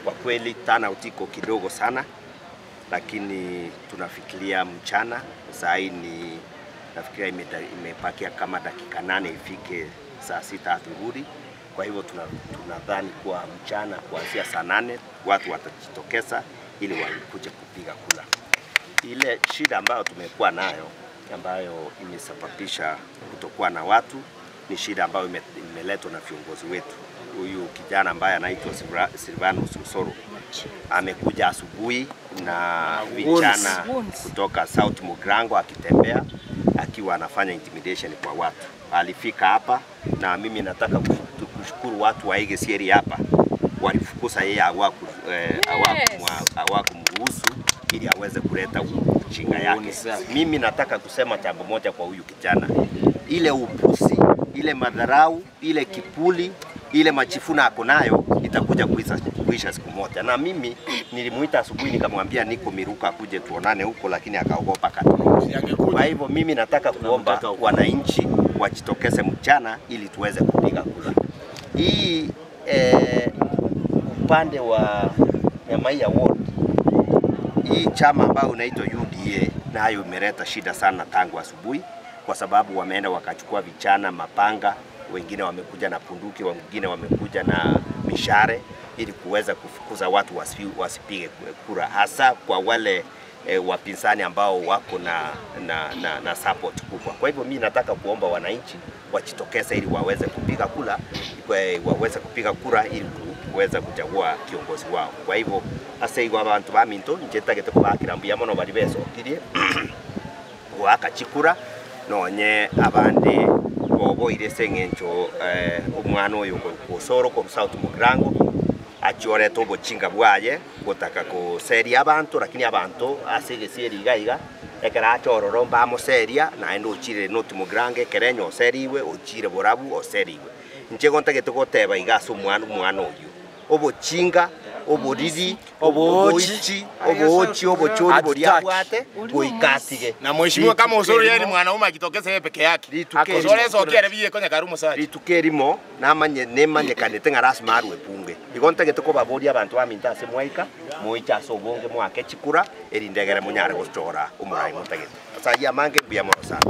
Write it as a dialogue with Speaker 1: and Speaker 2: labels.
Speaker 1: Kwa kweli turnout iko kidogo sana, lakini tunafikiria mchana saa hii ni nafikiria imepakia kama dakika 8 ifike saa 6 adhuhuri. Kwa hivyo tunadhani kuwa mchana kuanzia saa 8 watu watajitokeza ili wakuje kupiga kura. Ile shida ambayo tumekuwa nayo ambayo imesababisha kutokuwa na watu ni shida ambayo imeletwa na viongozi wetu. Huyu kijana ambaye anaitwa Silvanus Osoro amekuja asubuhi na vijana kutoka South Mugirango akitembea akiwa anafanya intimidation kwa watu. Alifika hapa na mimi nataka kushukuru watu wa Gesieri hapa. Walifukuza yeye, hawakumruhusu ili aweze kuleta ujinga yake. Mimi nataka kusema jambo moja kwa huyu kijana. Ile upusi, ile madharau, ile kipuli, ile machifuna ako nayo itakuja kuisha siku moja. Na mimi nilimuita asubuhi nikamwambia niko Miruka akuje tuonane huko, lakini akaogopa akatoroka. Kwa hivyo mimi nataka kuomba wananchi wajitokeze mchana ili tuweze kupiga kura. Hii upande wa Nyamaiya Ward, hii chama ambayo inaitwa UDA nayo imeleta shida sana tangu asubuhi, kwa sababu wameenda wakachukua vijana mapanga, wengine wamekuja na punduki, wengine wamekuja na mishare ili kuweza kufukuza watu wasipige kura, hasa kwa wale wapinzani ambao wako na support kubwa. Kwa hivyo mimi nataka kuomba wananchi wajitokeze ili waweze kupiga kura, waweze kupiga kura ili kuweza kuchagua kiongozi wao. Kwa hivyo ase igwa abantu baminto njetagete kubakira mbuya mono bari besokirie gwaka chikura nonye abandi boboire seng'encho omwana oyo Osoro ko South Mugirango achiorete obochinga bwaye gotaka koseria abantu, lakini abantu ase Gesieri iga iga ekera achororo mbamoseria naende ochire North Mugirango ekerenyo oseriwe ochire Borabu oseriwe. Nche gontagete goteba iga ase omwana oyo obochinga oboriri obochi obochi obochori boria bwate goikatige.
Speaker 2: Na mheshimiwa kama Osoro yeye ni mwanaume akitokeza yeye peke yake. Osoro eso kiere biye konya karumo saje.
Speaker 1: Ritukerimo namanye nemanyekanete ng'a rasima arwe bunge. Igontagete kobaboria abantu baminta ase mwaika moicha ase obonge mwake chikura erindegere munyare gochora omorai motagete. Asa ya mange mbuya mono sana.